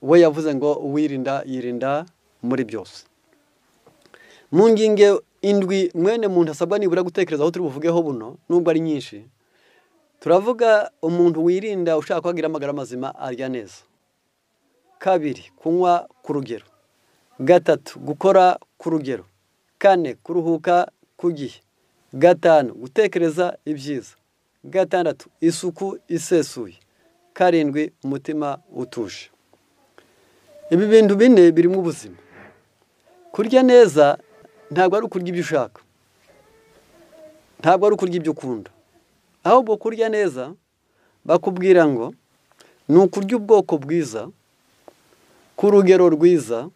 We yavuze ngo uwirinda yirinda muri byose. Mu ngingo indwi mwene muntu asabwa nibura gutekereza aho turi buvugeho buno, nubwo ari nyinshi, turavuga umuntu wirinda ushaka kugira amagara mazima arya neza. 2, kunywa ku rugero. 3, gukora ku rugero. 4, kuruhuka ku gihe. 5, gutekereza ibyiza. 6, isuku isesuye. 7, umutima utuje. Ibi bintu 4 birimo ubuzima. Kurya neza ntabwo ari ukurya ibyo ushaka, ntabwo ari ukurya ibyo ukunda, ahubwo kurya neza bakubwira ngo ni ukurya ubwoko bwiza ku rugero rwiza,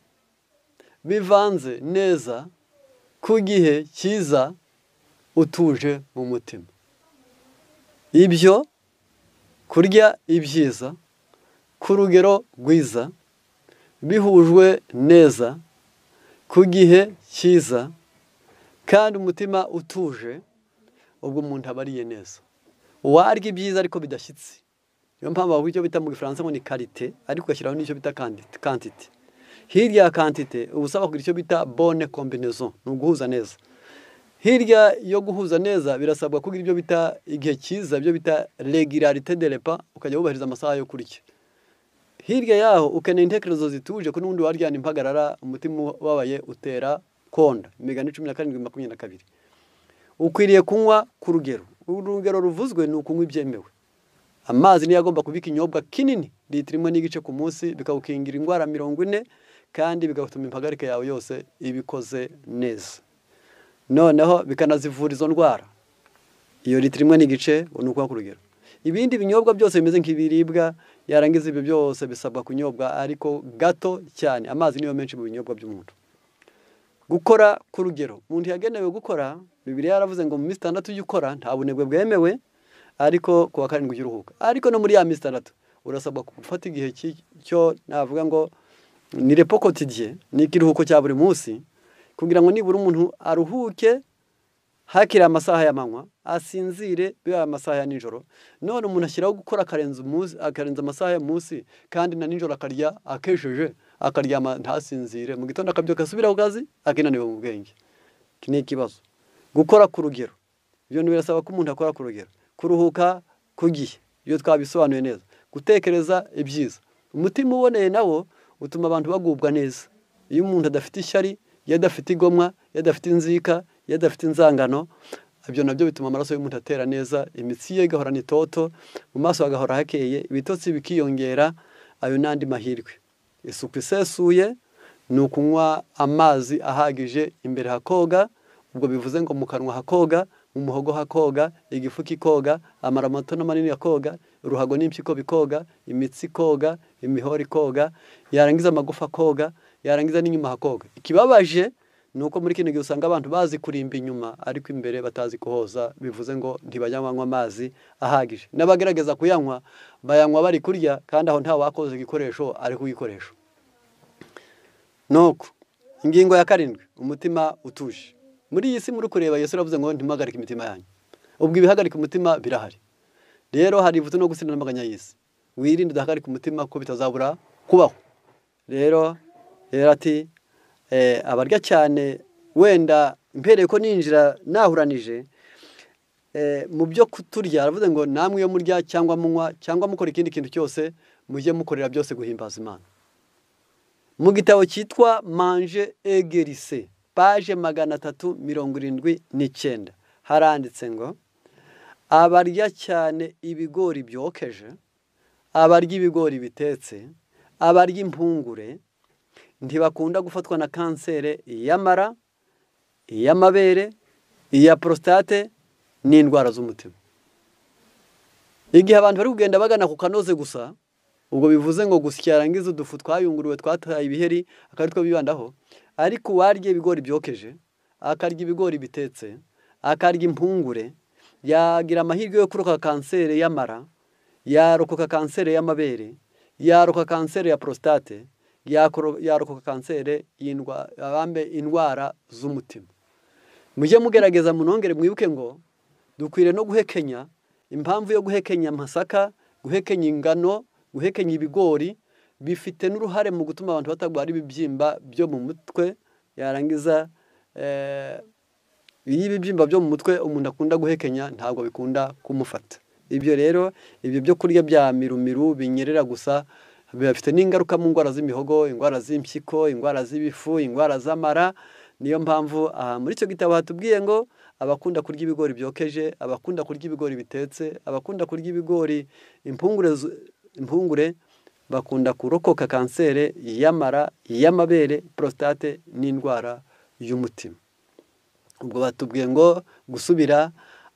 bivanze neza, ku gihe cyiza, utuje mu mutima. Ibyo kurya ibyiza ku rugero rwiza, bihujwe neza, ku gihe cyiza, kandi umutima utuje, ubwo umuntu aba ariye neza. Uwarya ibyiza ariko bidashyitse, niyo mpamvu bavuga icyo bita mu Gifaransa ngo ni qualité, ariko ugashyiraho n'icyo bita quantité. Hirya ya quantité uba usaba kugira icyo bita bonne combinaison, ni uguhuza neza. Hirya yo guhuza neza birasabwa kugira ibyo bita igihe cyiza, ibyo bita régularité de repas, ukajya wubahiriza amasaha yo kurya. Hirya yaho ukeneye intekerezo zituje, ko n'ubundi waryana impagarara, umutima ubabaye utera konda. Imigani 17:22. Ukwiriye kunywa ku rugero. Urugero ruvuzwe ni ukunywa ibyemewe. Amazi niyo agomba kubika ikinyobwa kinini, litiro 1.5 ku munsi, bikawukingira indwara 40, kandi bigatuma impagarike yawe yose ibikoze neza. Noneho bikanazivura izo ndwara. Iyo litiro 1.5 ni ukunywa ku rugero. Ibindi binyobwa byose bimeze nk'ibiribwa, yarangiza ibyo byose bisabwa kunyobwa ariko gato cyane. Amazi niyo menshi mu binyobwa by'umuntu. Gukora ku rugero. Umuntu yagenewe gukora, Bibiliya yaravuze ngo mu minsi 6 ujye ukora, nta bunebwe bwemewe, ariko ku wa 7 ujye uruhuka. Ariko no muri ya minsi 6 urasabwa gufata igihe cyo navuga ngo ni repos quotidien, ni ikiruhuko cya buri munsi, kugira ngo nibura umuntu aruhuke hakiri amasaha y'amanywa, asinzire biba amasaha ya nijoro. None umuntu ashyiraho gukora akarenza umunsi, akarenza amasaha ya munsi, kandi na nijoro akarya akesheje, akaryama ntasinzire, mu gitondo akabyuka asubira ku kazi akinaniwe mu bwenge. Iki ni ikibazo. Gukora ku rugero, ibyo birasaba ko umuntu akora ku rugero. Kuruhuka ku gihe, iyo twabisobanuye neza. Gutekereza ibyiza. Umutima uboneye nawo utuma abantu bagubwa neza. Iyo umuntu adafite ishyari, iyo adafite igomwa, iyo adafite inzika, iyo adafite inzangano, ibyo nabyo bituma amaraso y'umuntu atera neza, imitsi ye igahorana itoto, mu maso hagahora hakeye, ibitotsi bikiyongera. Ayo n'andi mahirwe. Isuku isesuye ni ukunywa amazi ahagije, imbere hakoga, ubwo bivuze ngo mu kanwa hakoga, mu muhogo hakoga, igifu kikoga, amara mato n'amanini yakoga, uruhago n'impyiko bikoga, imitsi koga, imihoro ikoga, yarangiza amagufa koga, yarangiza n'inyuma hakoga. Ikibabaje ni uko muri kino gihe usanga abantu bazi kurimba inyuma ariko imbere batazi kuhoza, bivuze ngo ntibajya banywa amazi ahagije. N'abagerageza kuyanywa bayanywa bari kurya, kandi aho nta wakoze igikoresho ari kugikoresha. Nuko ingingo ya 7, umutima utuje. Muri iyi si muri kureba Yesu aravuze ngo ntimuhagarike imitima yanyu. Ubwo ibihagarika umutima birahari. Rero hari ivutu no gusinda n'amaganya y'isi. Wirinde udahagarika umutima ko bitazabura kubaho. Rero ati abarya cyane, wenda mpereye ko ninjira nahuranije mu byo kuturya, aravuze ngo namwe iyo murya cyangwa munywa cyangwa mukora ikindi kintu cyose, mujye mukorera byose guhimbaza Imana. Mu gitabo cyitwa Manger et Guérissez, page 379, haranditse ngo abarya cyane ibigori byokeje, abarya ibigori bitetse, abarya impungure ntibakunda gufatwa na kanseri y'amara, iy'amabere, iya prostate n'indwara z'umutima. Igihe abantu bari kugenda bagana ku kanoze gusa, ubwo bivuze ngo gusya yarangiza udufu twayunguruwe twataye ibiheri akari two bibandaho, ariko uwarya ibigori byokeje, akarya ibigori bitetse, akarya impungure, yagira amahirwe yo kurokoka kanseri y'amara, yarokoka kanseri y'amabere, yarokoka kanseri ya prostate, yarokoka kanseri y'indwara z'umutima. Mujye mugerageza munongere mwibuke ngo dukwiriye no guhekenya. Impamvu yo guhekenya amasaka, guhekenya ingano, guhekenya ibigori Bifite n'uruhare mu gutuma abantu batagwara ibibyimba byo mu mutwe. Yarangiza iyo ibibyimba byo mu mutwe umuntu akunda guhekenya ntabwo bikunda kumufata. Ibyo rero, ibyo byo kurya bya mirumiru binyerera gusa bifite n'ingaruka mu ndwara z'imihogo, indwara z'impyiko, indwara z'ibifu, indwara z'amara. Niyo mpamvu aha muri icyo gitabo hatubwiye ngo abakunda kurya ibigori byokeje, abakunda kurya ibigori bitetse, abakunda kurya ibigori impungure bakunda kurokoka kanseri y'amara, y'amabere, prostate n'indwara y'umutima. Ubwo batubwiye ngo gusubira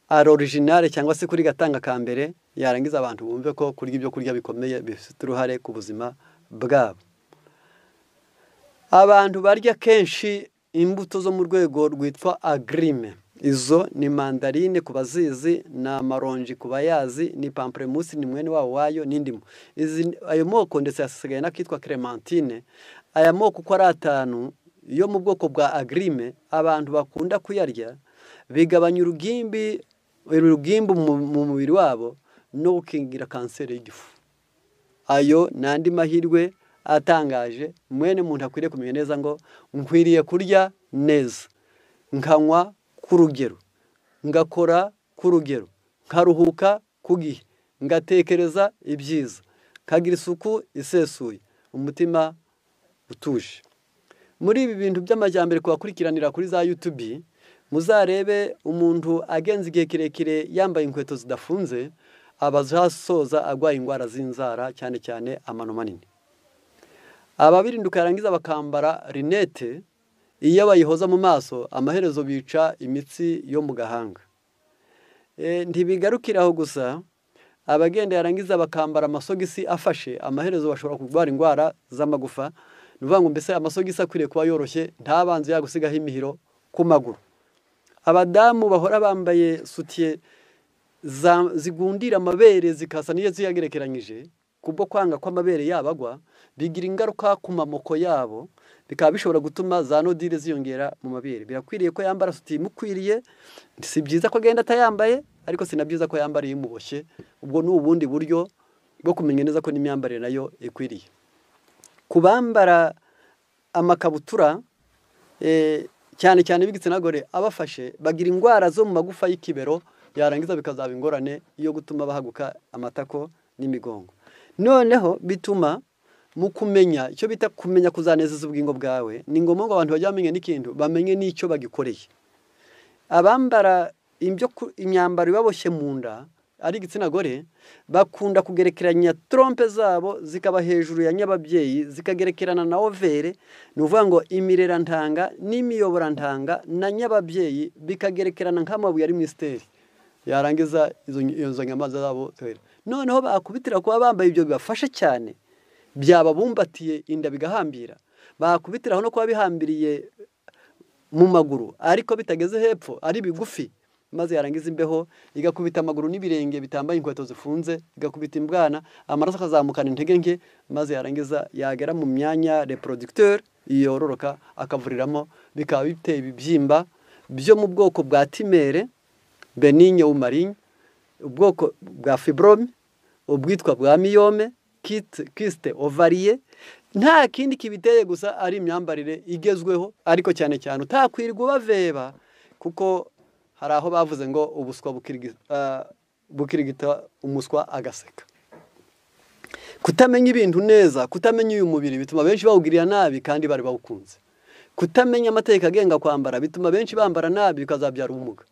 à l'original cyangwa se kuri gatanga ka mbere, yarangiza abantu bumve ko kurya ibyo kurya bikomeye bifite uruhare ku buzima bwabo. Abantu barya kenshi imbuto zo mu rwego rwitwa agrumes, izo ni mandarine ku bazizi, ni amaronji ku bayazi, ni pamplemousse, ni mwene wabo wayo, n'indimu. Ayo moko ndetse hasigaye n'akitwa clémentine. Aya moko uko ari atanu yo mu bwoko bwa agrumes, abantu bakunda kuyarya bigabanya urugimbu mu mubiri wabo no gukingira kanseri y'igifu. Ayo ni andi mahirwe atangaje mwene muntu akwiriye kumenya neza ngo nkwiriye kurya neza, nkanywa ku rugero, ngakora ku rugero, nkaruhuka ku gihe, ngatekereza ibyiza, nkagira isuku isesuye, umutima utuje. Muri ibi bintu by'amajyambere kubakurikiranira kuri za YouTube, muzarebe umuntu agenza igihe kirekire yambaye inkweto zidafunze, aba azasoza arwaye indwara z'inzara, cyane cyane amano manini. Ababirinduka yarangiza bakambara lunettes, iyo bayihoza mu maso amaherezo bica imitsi yo mu gahanga. Ntibigarukira aho gusa, abagenda yarangiza bakambara amasogisi afashe, amaherezo bashobora kurwara indwara z'amagufa. Ni ukuvuga ngo mbese amasogisi akwiriye kuba yoroshye, ntabanze yagusigaho imihiro ku maguru. Abadamu bahora bambaye soutien zigundira amabere zikasa n'iyo ziyagerekeranyije, kubwo kwanga kw'amabere yabo agwa, bigira ingaruka ku mamoko yabo, bikaba bishobora gutuma za nodules ziyongera mu mabere. Birakwiriye ko yambara soutien imukwiriye, si byiza ko agenda atayambaye, ariko si na byiza ko yambara imuboshye. Ubwo ni ubundi buryo bwo kumenya neza ko n'imyambarire nayo ikwiriye. Ku bambara amakabutura, cyane cyane b'igitsina gore, abafashe bagira indwara zo mu magufa y'ikibero, yarangiza bikazaba ingorane yo gutuma bahaguka amatako n'imigongo. Noneho bituma mu kumenya icyo bita kumenya kuzanezeza ubugingo bwawe, ni ngombwa ngo abantu bajye bamenya n'ikintu, bamenye n'icyo bagikoreye. Abambara imyambaro ibaboshye mu nda ari igitsina gore, bakunda kugerekeranya trompes zabo zikaba hejuru ya nyababyeyi, zikagerekerana na ovaire. Ni ukuvuga ngo imirerantanga n'imiyoborantanga na nyababyeyi bikagerekerana nk'amabuye ari mu isiteri, yarangiza izo nyama zabo. Noneho bakubitira kuba bambaye ibyo bibafasha cyane, byababumbatiye inda bigahambira, bakubitiraho no kuba bihambiriye mu maguru ariko bitageze hepfo, ari bigufi, maze yarangiza imbeho igakubita amaguru n'ibirenge bitambaye inkweto zifunze, igakubita imbwana, amaraso akazamukana intege nke, maze yarangiza yagera mu myanya reproducteur yororoka akavuriramo, bikaba biteye ibibyimba byo mu bwoko bwa tumeur bénigne ou maligne, ubwoko bwa fibrome, ubwitwa bwa myome, kyste ovarien. Nta kindi kibiteye gusa ari imyambarire igezweho, ariko cyane cyane utakwirirwa ubaveba, kuko hari aho bavuze ngo ubuswa bukirigita umuswa agaseka. Kutamenya ibintu neza, kutamenya uyu mubiri bituma benshi bawugirira nabi kandi bari bawukunze. Kutamenya amategeko agenga kwambara bituma benshi bambara nabi bikazabyara ubumuga.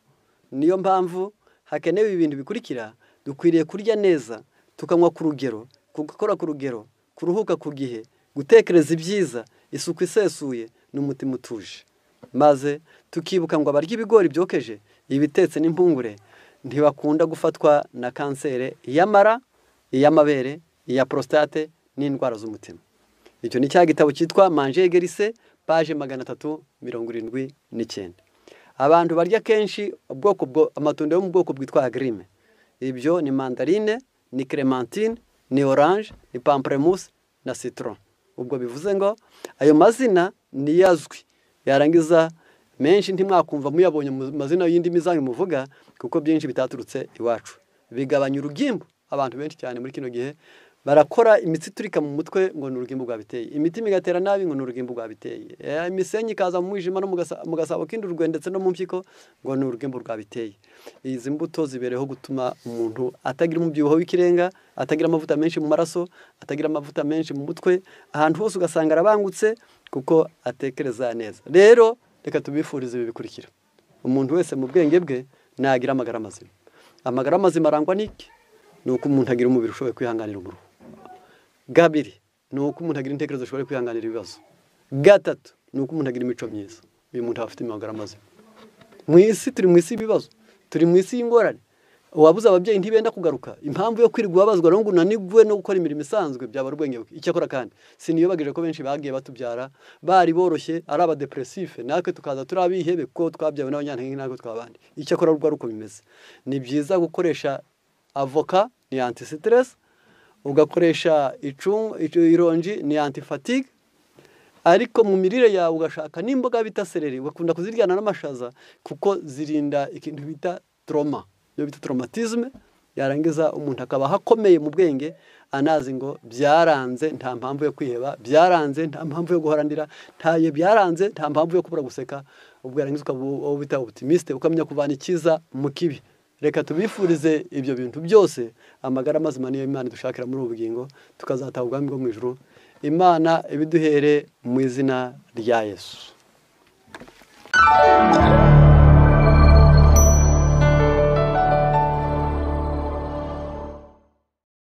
Niyo mpamvu hakenewe ibintu bikurikira: dukwiriye kurya neza, tukanywa ku rugero, gukora ku rugero, kuruhuka ku gihe, gutekereza ibyiza, isuku isesuye n'umutima utuje. Maze tukibuka ngo abarya ibigori byokeje, ibitetse n'impungure ntibakunda gufatwa na kanseri y'amara, iy'amabere, iya prostate n'indwara z'umutima. Icyo ni cya gitabo cyitwa Manger Guérissez, page 379. Abantu barya kenshi ubwoko bwo amatunda yo mu bwoko bwitwa agrumes, ibyo ni mandarine, ni clémentine, ni orange, ni pamplemousse na citron. Ubwo bivuze ngo ayo mazina niyo azwi, yarangiza menshi ntimwakumva muyabonye mu mazina y'indimi zanyu muvuga, kuko byinshi bitaturutse iwacu. Bigabanya urugimbu. Abantu benshi cyane muri kino gihe Barakora imitsi iturika mu mutwe ngo ni urugimbu rwabiteye, imitima igatera nabi ngo ni urugimbu rwabiteye, imisenyi ikaza mu mwijima no mu gasabo k'indurwe ndetse no mu mpyiko ngo ni urugimbu rwabiteye. Izi mbuto zibereho gutuma umuntu atagira umubyibuho w'ikirenga, atagira amavuta menshi mu maraso, atagira amavuta menshi mu mutwe, ahantu hose ugasanga arabangutse kuko atekereza neza. Rero reka tubifurize ibi bikurikira. Umuntu wese mu bwenge bwe nagira amagara mazima. Amagara mazima arangwa n'iki? Ni uko umuntu agira umubiri ushoboye kwihanganira umuruho. Kabiri, ni uko umuntu agira intekerezo zishobora kwihanganira ibibazo. Gatatu, ni uko umuntu agira imico myiza. Uyu muntu aba afite amagara mazima. Mu isi turi mu isi y'ibibazo, turi mu isi y'ingorane. Uwabuze ababyeyi ntibenda kugaruka. Impamvu yo kwirirwa ubabazwa no ngo unanirwe no gukora imirimo isanzwe byaba ari ubwenge buke. Icyakora kandi siniyobagije ko benshi bagiye batubyara bari boroshye ari abadepressife, natwe tukaza turi abihebe kuko twabyawe n'abanyantege natwe twabandi. Icyakora urwo ari uko bimeze. Ni byiza gukoresha avoka, ni anti-stress, ugakoresha ironji ni anti-fatigue, ariko mu mirire yawe ugashaka n'imboga bita seleri, ugakunda kuziryana n'amashaza kuko zirinda ikintu bita trauma, iyo bita traumatisme. Yarangiza umuntu akaba akomeye mu bwenge, anazi ngo byaranze nta mpamvu yo kwiheba, byaranze nta mpamvu yo guharanira, ntaye byaranze nta mpamvu yo kubura guseka. Ubwo yarangiza ukaba uwo bita optimiste, ukamenya kuvana ikiza mu kibi. Reka tubifurize ibyo bintu byose. Amagara mazima niyo Imana idushakira muri ubu bugingo, tukazataha ubwami bwo mu ijuru. Imana ibiduhere mu izina rya Yesu.